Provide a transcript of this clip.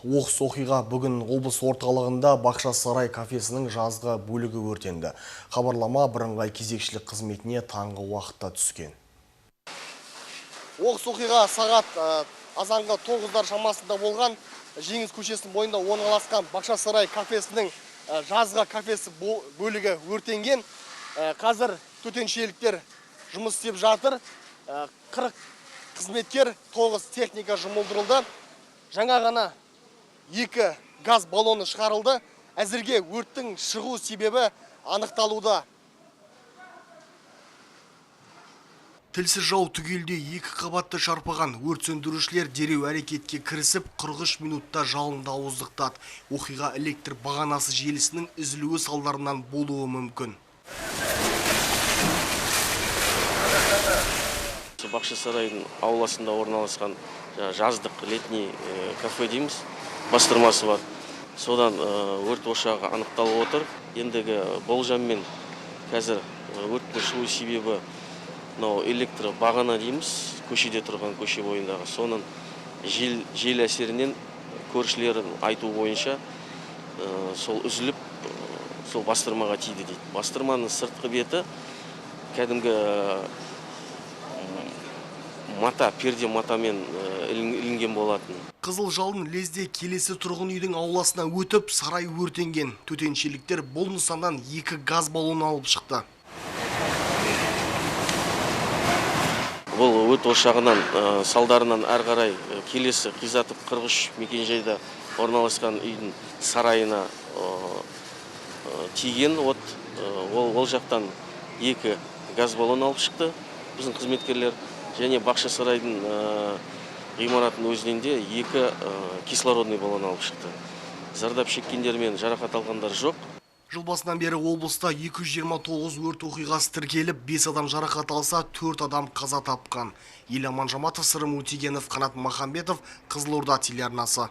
Оқыс оқиға бүгін облыс орталығында Бақша-Сарай кафесінің жазғы бөлігі өртенді. Хабарлама бірыңғай кезекшілік қызметіне таңғы уақытта түскен. Оқыс оқиға сағат азанғы 9-дар шамасында болған. Жеңіс көшесінің бойында орналасқан Бақша-Сарай кафесінің жазғы кафесі бөлігі өртенген. Қазір төтеншеліктер жұмыс істеп жатыр. 40 қызметкер, 9 техника жұмылдырылды. Жаңа ғана 2 газ баллоны шығарылды. Әзірге өрттің шығу себебі анықталуда. Тілсіз жау түгелдей 2 қабатты шарпыған. Өрт сөндірушілер дереу әрекетке кірісіп, 43 минутта жалынды ауыздықтады. Оқиға электр бағанасы желісінің үзілуі салдарынан болуы мүмкін. Бақша-Сарайдың ауласында орналасқан жаздық летний кафе дейміз, бастырмасы бар. Содан өрт ошағы анықталып отыр. Ендігі болжаммен қазір өрттің шығу себебі мынау электр бағана дейміз, көшеде тұрған, көше бойындағы. Соның жел әсерінен көршілердің айтуы бойынша сол үзіліп, сол бастырмаға тиді дейді. Бастырманың сыртқы беті кәдімгі мата, перде матамен ілінген болатын. Қызыл жалын лезде келесі тұрғын үйдің ауласына өтіп, сарай өртенген. Төтеншеліктер бұл нысаннан 2 газ баллоны алып шықты. Бұл өрт ошағынан салдарынан әрі қарай келесі Қизатов 43 мекенжайда орналасқан үйдің сарайына тиген от. Ол жақтан 2 газ баллон алып шықты біздің қызметкерлер. Және Бақша-Сарайдың ғимаратының өзінен де 2 кислородный баллон алып шықты. Зардап шеккендер мен жарақат алғандар жоқ. Жыл басынан бері облыста 229 өрт оқиғасы тіркеліп, 5 адам жарақат алса, 4 адам қаза тапқан. Еламан Жаматов, Сырым Өтегенов, Қанат Махамбетов, Қызылорда телеарнасы.